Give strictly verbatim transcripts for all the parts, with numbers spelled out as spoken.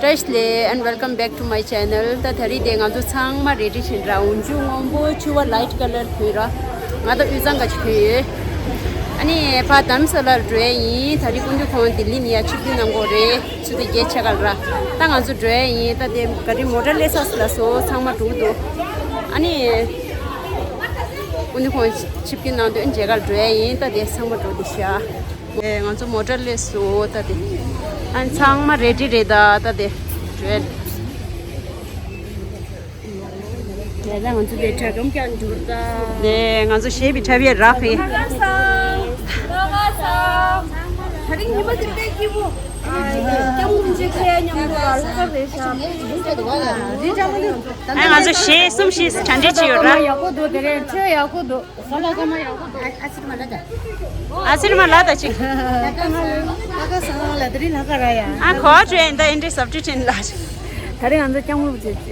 བཀྲ་ཤིས་བདེ་ལེགས། and welcome back to my channel. ད་ད་རེས་དེ་ང་ཚོ་ཚང་མ་རེ་ཌི་བྱས་ར། འོག་འཇུག་སྔོན་པོ། ཕྱུ་པ་ལའིཊ་ཀ་ལར་གྱོན་ར། ང་ད་དབུས་གཙང་ག་ཅིག་གྱོན་ཡོད། ཨ་ནི་ཕར་དྷ་རམ་ས་ལར་འགྲོ་ཡ་ཡིན། ད་རེས་སྐུ་མདུན་ཁོང་ལྡི་ལི་ནས་ཡར་ཆིབས་བསྒྱུར་གནང་གི་ཡོད་རེད། ཆུ་ཚོད་བརྒྱད་ཕྱེད་ཀ་ལ་ར། ད་ང་ཚོ་འགྲོ་ཡ་ཡིན། ད་དེ་ག་རེ་མོ་ཊ་སླེབས་ཚར་སོང་། ཚང་མ་འགྲོ་གི་འདུག་ཨ་ནི་སྐུ་མདུན་ཁོང་ཆིབས་བསྒྱུར་གནང་དུས་མཇལ་ཁ་འགྲོ་ཡ་ཡིན། ད་དེ་ཚང་མ་འགྲོ་བསྡད་ཤག་ཨེ། ང་ཚོ་མོ་ཊ་སླེབས་སོང་། ད་དེ་ཨ་ཚང་མ་རེ་ཌི་རེད། ད་ད་དེ་འགྲོ་ཡ། ད་ད་ང་ཚོ་དེ་དྲ་སྒམ་རྒྱག་འགྱུར་ད། ནས་ང་ཚོ་གཞས་པའི་འཁྲབ་ཡས་རག་གི། ད་རིང་ཉི་མ་དེ་དཔེ་སྐྱིད་པོ། སྐྱབས་མགོན་མཇལ་ཁའི་མཉམ་དུ་ལ་ལྷག་པ་རེད་ཤག་ཨ་ང་ཚོ་གཞས་གསུམ་བཞི་གྲ་སྒྲིག་བྱས་ཡོད་ར། ཡག་པོ་འདུག་དེ་རིང་ཁྲོད་ཡག་པོ་འདུག་ཨ་ཚིར་མ་ལ་ད་ཅིག་ཨ་ཚིར་མ་ལ་ད་ཅིག་ཨ་ཁོ་ཅོ་ཨེ་འདི་ཨིན་ཊར་སབ་ཊི་ཊུཊ་ཨིན་ལ། ད་རེས་ང་ཚོ་སྐྱབས་མགོན་ཆིབས་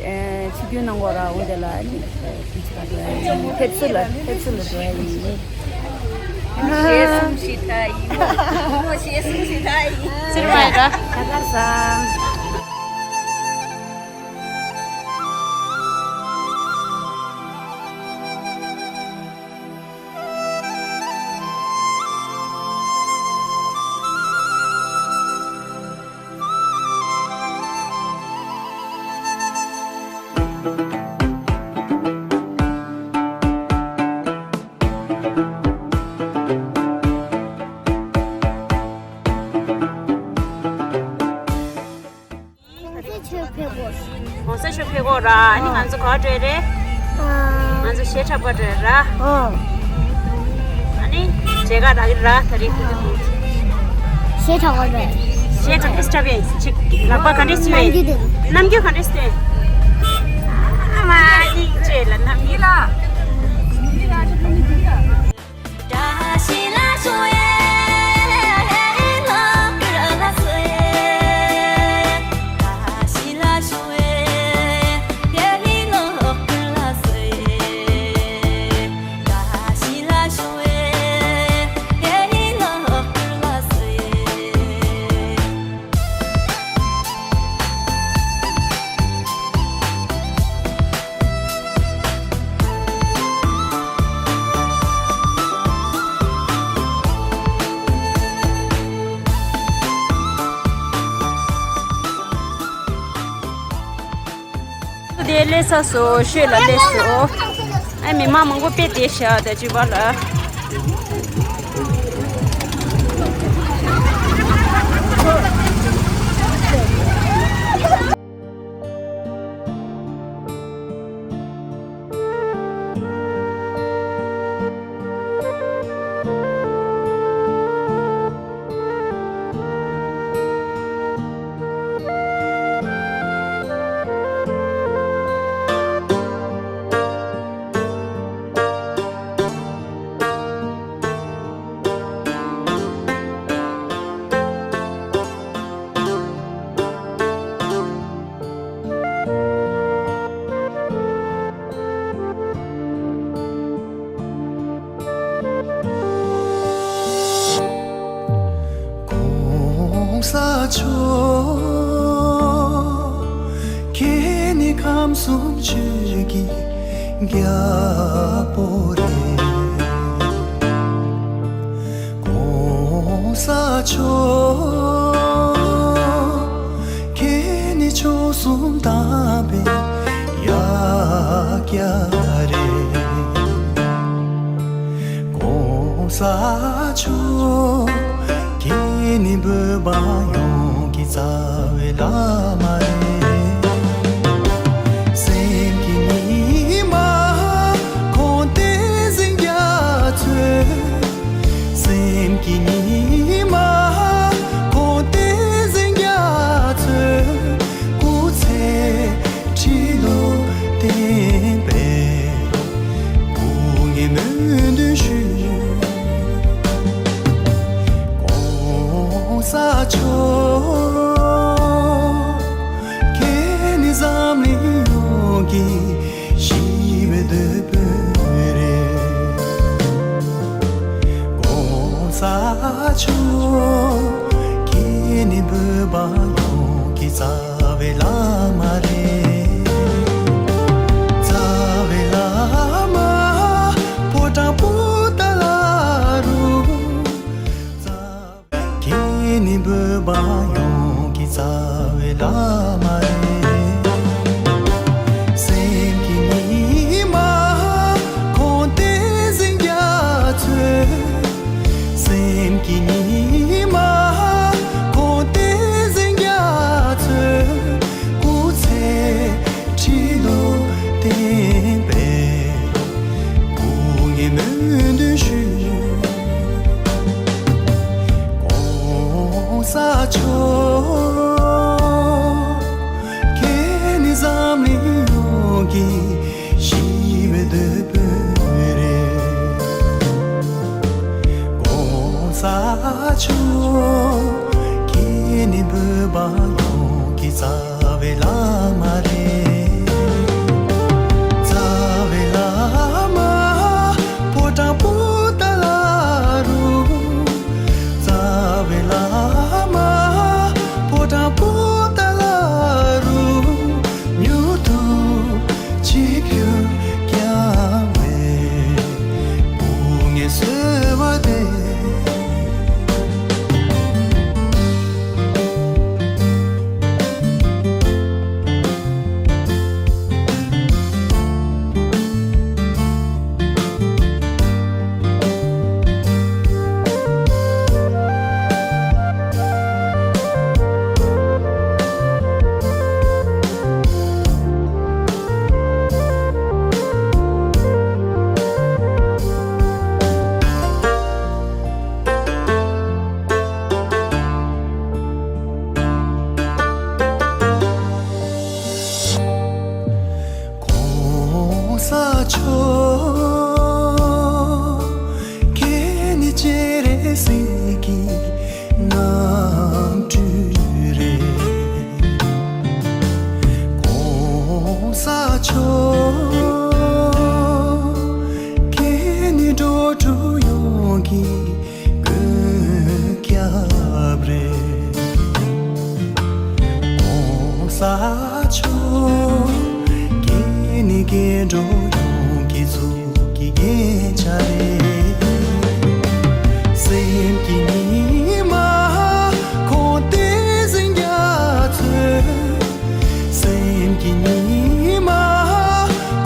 བསྒྱུར་གནང་གི་ཡོད་ར། འོ་དེ་ལ་ཕེབས་བསུ་ལ་ཕེབས་བསུ་ལ་འགྲོ་ཡ་ཡིན། གཞས་གསུམ་བཞི་གྲ་ཡིན། གཞས་གསུམ་བཞི་གྲ་ཡིན། ཚིར་མ་ཡ་ད་ག་ས། གོང་ས་མཆོག་ཕེབས་གོ། གོང་ས་མཆོག་ཕེབས་གོ་ར། ཨ་ནི་ང་ཚོ་ག་པར་འགྲོ་རེད། ང་ཚོ་གཞས་འཁྲབ་ག་འགྲོ་ར། ཨ་ནི་མཇལ་ཁ་རག་གི་ར། ད་རེས་ཁོ་ཚོ་གཞས་འཁྲབ་ག་རེད། གཞས་འཁྲབ་ཨེ་འཁྲབ་ཡིན་ཅིག་ལག་པ་ག་འདྲས་སུ་ཡོད། རྣམ་འགྱུར་ག་འདྲས་སུ་ཡོད། ཨ་མ་སྙིང་རྗེ་ལ་རྣམ་འགྱུར་ལ། དེ་སླེབས་ཚར་སོང་། ཤོད་ལ་སླེབས་སོང་། ཨ་མི་མང་མང་པོ་དཔེ་བསྡད་ཤག་ད་ཅི་བ་ལ། གོང་ས་མཆོག་ཁྱེད་ནི་ཁམས་གསུམ་ཆོས་ཀྱི་རྒྱལ་པོ་རེད། གོང་ས་མཆོག་ཁྱེད་ནི་མཆོག་གསུམ་དམ་པའི་ཡ་གྱལ་རེད། གོང་ས་མཆོག་ཁྱེད་ནི་བོད་འབངས་ཡོངས་ཀྱི་རྩ་བའི་བླ་མ་རེད། སེམས་ཀྱི་ཉི་མ་ཁོང་སྟོན་ཟིང་རྒྱ་མཚོས། སེམས་ཀྱི་ཉི་མ་ཁོང་སྟོན་ཟིང་རྒྱ་མཚོས། སྐུ་ཚེ་ཁྲི་ལོ་བརྟན་པའི་སྐུ་ངལ་སྨོན་འདུན་ཞུ། གོང་ས་མཆོག་བླ་མ་རེད། རྩ་བའི་བླ་མ་ཕོ་བྲང་པོ་ཏཱ་ལ་རུ། ཁྱེད་ནི་བོད་པ་ཡོངས་ཀྱི་རྩ་བའི་བླ་མ་རེད། སེམས་ཀྱི་ཉི་མ་ཁོང་བསྟན་འཛིན་རྒྱ་མཚོས། སེམས་ཀྱི་ཉི་མ་ཁོང་བསྟན་འཛིན་རྒྱ་མཚོས། སྐུ་ཚེ་ཁྲི་ལོ་བརྟན་པའི་སྐུ་ངལ་སྨོན་འདུན་ཞུ། གོང་ས་མཆོག་ཁྱེད་ནི་འཛམ་གླིང་ཡོངས་ཀྱི་ཞི་བའི་དེད་དཔོན་རེད། གོང་ས་མཆོག་ཁྱེད་ནི་བོད་པ་ཡོངས་ཀྱི་རྩ་བའི་བླ་མ་རེད། རྩ་བའི་བླ་མ་ཕོ་བྲང་པོ་ཏཱ་ལ་རུ། རྩ་བའི་བླ་མ་ཕོ་བྲང་པོ་ཏཱ་ལ་རུ། མྱུར་དུ་ཆིབས་བསྒྱུར་བསྐྱངས་པའི་སྐུ་ངལ་གསོ་བ་དེ། གོང་ས་མཆོག་ཁྱེད་ནི་སྤྱན་རས་གཟིགས་ཀྱི་རྣམ་སྤྲུལ་རེད། གོང་ས་མཆོག་ཁྱེད་ནི་འགྲོ་དྲུག་ཡོངས་ཀྱི་མགོན་སྐྱབས་རེད། གོང་ས་མཆོག་ཁྱེད་ནི་སྐྱེ་འགྲོ་ཡོངས་ཀྱི་གཟུགས་ཀྱི་རྒྱན་ཆ་རེད། སེམས་ཀྱི་ཉི་མ་ཁོང་བསྟན་འཛིན་རྒྱ་མཚོས། སེམས་ཀྱི་ཉི་མ་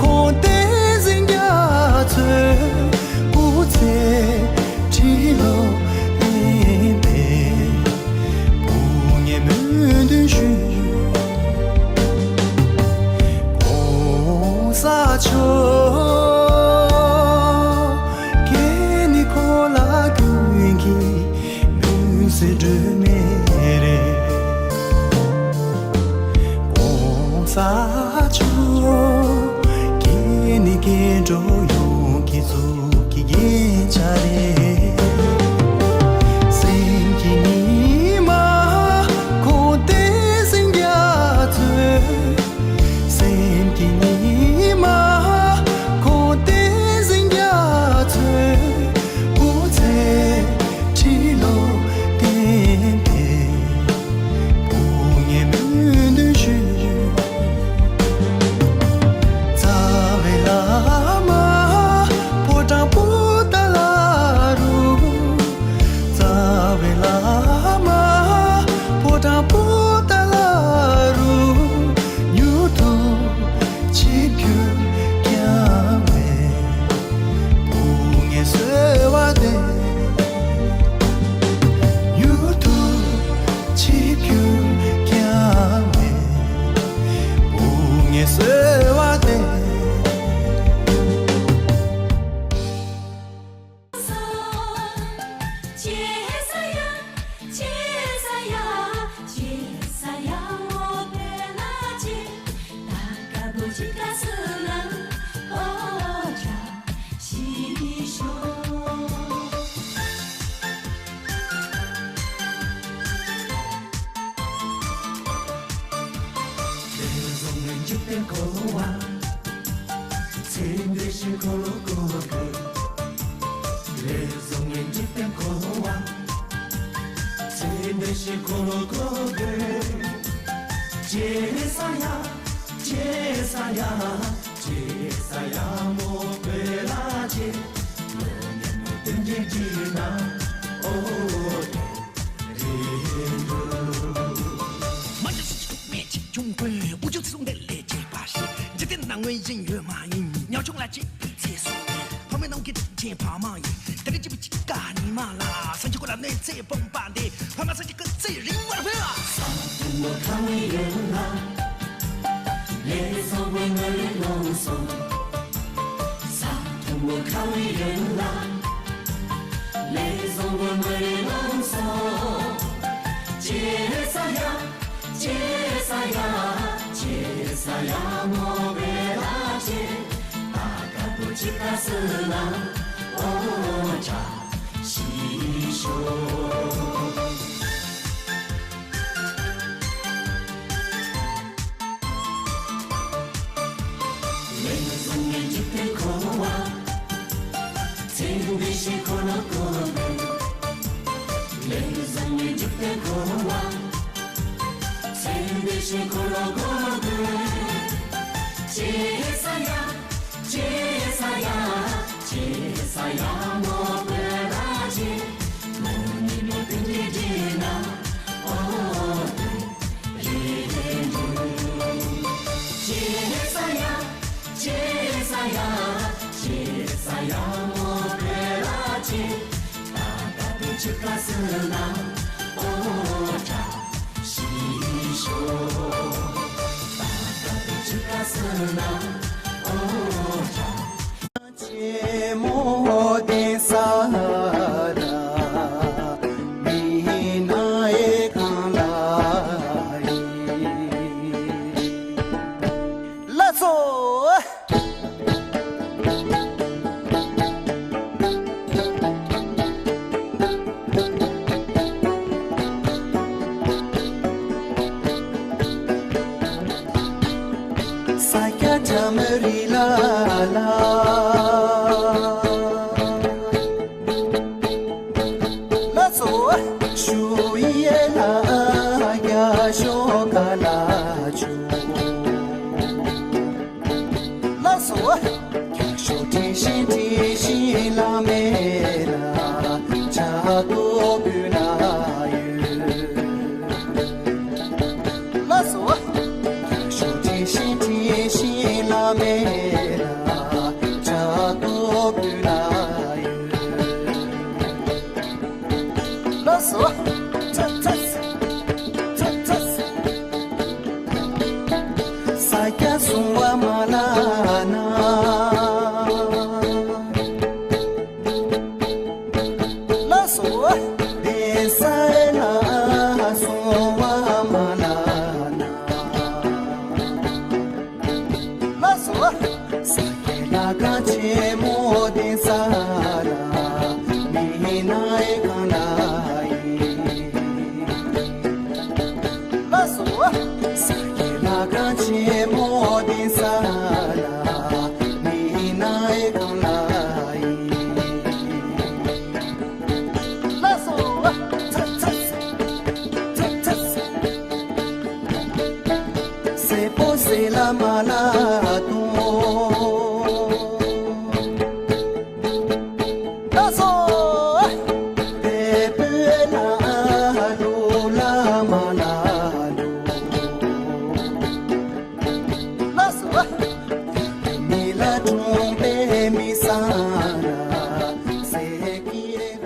ཁོང་བསྟན་འཛིན་རྒྱ་མཚོས། སྐུ་ཚེ་ཁྲི་ལོ་བརྟན་པའི་སྐུ་ངལ་སྨོན་འདུན་ཞུ། གོང་ས་མཆོག་ཁྱེད་ནི་འཁོར་ལོ་ཀུན་གྱི་མུན་སེལ་སྒྲོན་མེ་རེད། གོང་ས་མཆོག་ཁྱེད་ནི་སྐྱེ་འགྲོ་ཡོངས་ཀྱི་གཟུགས་ཀྱི་རྒྱན་ཆ་རེད། སེམས་ཀྱི་ཉི་མ་ཁོང་བསྟན་འཛིན་རྒྱ་མཚོས། སེམས་ཀྱི་ཉི་མ་ཁོང་བསྟན་འཛིན་རྒྱ་མཚོས། སྐུ་ཚེ་ཁྲི་ལོ་བརྟན་པའི་སྐུ་ངལ་སྨོན་འདུན་ཞུ། རྩ་བའི་བླ་མ་ཕོ་བྲང་པོ་ཏཱ་ལ་རུ། རྩ་བའི་བླ་མ་ཕོ་བྲང་པོ་ཏཱ་ལ་རུ། མྱུར་དུ་ཆིབས་བསྒྱུར་བསྐྱངས་པའི་སྐུ་ངལ་གསོ་བ་དེ། མྱུར་དུ་ཆིབས་བསྒྱུར་བསྐྱངས་པའི་སྐུ་ངལ་གསོ་བ་དེ། ཇེ་ས་ཡ། ཇེ་ས་ཡ། ཇེ་ས་ཡ་མོ་བོད་ལ་ཇེ། ལོ་ཉི་མོ་དུན་ཇེ་ཇི་ན། ཨོ་རེ་རེ་འགྲོ། མ་འཇོག་སུ་ཅི་ཐུག་མེད་ཅིག་ཁྱུང་ཀུན་འུ་ཅུ་ཚེ་སྲོག་འདི་ལས་བྱེད་པ་ཞིག་འཇིག་རྟེན་ན་ངོས་བཞིན་ཡོད་མ་ཡིན། ཉམ་ཆུང་ལ་གཅེས་པའི་ཚེ་སྲོག་ནི་ཕ་མའི་ནང་གི་དྲིན་ཆེན་ཕ་མ་ཡིན། དེ་རིང་གཅིག་པུ་གཅིག་ཀ་ཉི་མ་ལ་སངས་རྒྱས་སྐུ་ལ་གནོད་འཚེ་སྤོང་བ་འདི་ཕ་མ་སངས་རྒྱས་སྐུ་ཚེ་རིང་བར་འབུལ་བ། ས་དུམ་བུ་ཁ་བའི་ཡན་ལག་ལས་བཟང་པོ་མ་རེད་ལོངས་སོ། ས་དུམ་བུ་ཁ་བའི་ཡན་ལག་ལས་བཟང་པོ་མ་རེད་ལོངས་སོ། ཇེ་ས་ཡ། ཇེ་ས་ཡ། ཇེ་ས་ཡ་མོ་བོད་ལ་ཇེ། ད་ཀ་པོ་ཅི་ཀ་སུ་ལ་ཨོ་ཅ་ཤི་ཤོ། ལས་བཟང་ངན་འཇིག་རྟེན་འཁོར་བ། ཚེ་འདི་ཕྱི་འཁོར་ལོ་འཁོར་བའི། ལས་བཟང་ངན་འཇིག་རྟེན་འཁོར་བ། ཚེ་འདི་ཕྱི་འཁོར་ལོ་འཁོར་བའི། ཇེ་ས་ཡ། ཇེ་ས་ཡ། ཇེ་ས་ཡ་མོ་བོད་ལ་ཇེ། མོ་ཉི་མོ་དུན་ཇེ་ཇི་ན། ཨོ་དུན་རེ་རེ་འགྲོ། ཇེ་ས་ཡ། ཇེ་ས་ཡ། ཇེ་ས་ཡ་མོ་བོད་ལ་ཇེ། ད་ཀ་པོ་ཅི་ཀ་སུ་ན་ཨོ་ཅ་ཤི་ཤོ། ད་ཀ་པོ་ཅི་ཀ་སུ་ན་ཨོ་ཅ། ཆེན་མོ་དེ་ས་ར་མི་ན་ཨེ་གང་ལ་ཡིན། ལགས་སོ། ས་སྐྱ་བྱ་མི་རི་ལ་ལ། ལགས་སོ། ཞུ་ཡེ་ལ་རྒྱ་ཤོ་ག་ལ་ཆུ། ལགས་སོ། རྒྱ་ཤོ་དྲི་ཞིམ་དྲི་ཞིམ་ལ་མེ་ར་ཆ་ཏོ་བུ་ན་ཡོད། ལགས་སོ། རྒྱ་ཤོ་དྲི་ཞིམ་དྲི་ཞིམ་ལ་མེ་ར་ཆ་ཏོ་བུ་ན་ཡོད། ལགས་སོ། ཚ་ཚ་ཚ་ཚ། ས་སྐྱ་སོང་བ་མ་ལ་ན། ལགས་སོ། བདེ་ས་ལ་སོང་བ་མ་ལ་ན། ལགས་སོ། ས་སྐྱའི་ལྷ་ཁང་ཆེན་མོ་དེ་ས་ལ་མི་ན་ཨེ་གང་ལ་ཡིན། ལགས་སོ། ས་སྐྱའི་ལྷ་ཁང་ཆེན་མོ་དེ་ས་ལ་མི་ན་ཨེ་གང་ལ་ཡིན། ལགས་སོ། ཚ་ཚ་ཚ་ཚ། སེ་པོ་སེ་ལ་མ་ལ་དུང་། ལགས་སོ། དེ་པོ་ལ་ལུ་ལ་མ་ལ་ལུ། ལགས་སོ། མི་ལ་གྲོང་པའི་མི་ས་ར་སེ་ཀི་ར་ལ།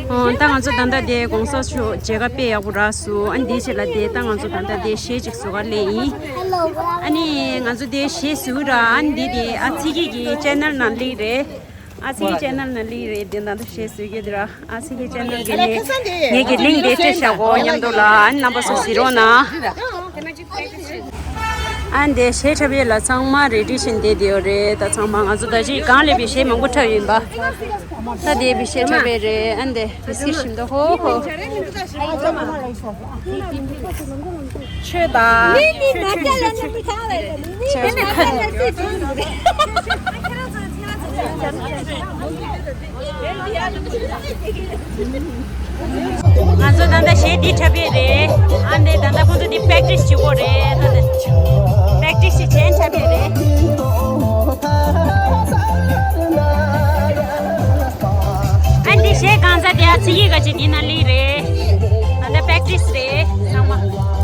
ཨོ། ད་ང་ཚོ་ད་ལྟ་དེ་གོང་ས་མཆོག་མཇལ་ཁ་དཔེ་ཡག་པོ་རག་སོང་། ཨ་ནི་དེའི་ཆེད་ལ་དེ་ད་ང་ཚོ་ད་ལྟ་དེ་གཞས་ཅིག་བཟོ་གར་སླེབས་ཡིན། ཨ་ནི་ང་ཚོ་དེ་གཞས་བཟོ་གི་ར། ཨ་ནི་དེ་དེ་ཨ་ཚི་ཀི་གི་ཅེ་ནལ་ནང་སླེབས་རེད། ཨ་ཚི་ཀི་ཅེ་ནལ་ནང་སླེབས་རེད། དེ་ད་ལྟ་གཞས་བཟོ་གི་དེ་ར། ཨ་ཚི་ཀི་ཅེ་ནལ་གི་ནས་ངེད་ཀྱི་ལིང་དེ་སྤྲད་བཞག་གོ། མཉམ་དུ་ལ། ཨ་ནི་རྣམ་པ་ཚོ་གཟིགས་རོགས་གནང་། ཨ་འདི་གཞས་འཁྲབ་ཡས་ལ་ཚང་མ་རེ་ཌི་བྱས་བསྡད་ཡོད་རེད། ད་ཚང་མ་ང་ཚོ་ད་ཅི་གང་སླེབས་པའི་གཞས་མང་པོ་འཁྲབ་ཡིན་པ། ད་འདི་བི་གཞས་འཁྲབ་ཡས་རེད། ཨ་འདི་བི་སི་ཞིམ་ད་ཧོ་ཧོ། ཆོས་དང་། ང་ཚོ་ད་ལྟ་གཞས་འདི་འཁྲབ་ཡས་རེད། ཨ་ནི་ད་ལྟ་ཁོང་ཚོ་འདི་པེག་ཊི་སི་བྱེད་དགོས་རེད། ད་ལྟ་པེག་ཊི་སི་བྱེད་བྱས་འཁྲབ་ཡས་རེད། ཨ་ནི་འདི་གཞས་གང་ཟ་དེ་ཨ་ཚི་ཡི་ག་ཅིག་འདི་ན་ལི་རེད། ད་ལྟ་པེག་ཊི་སི་རེད་ཚང་མ།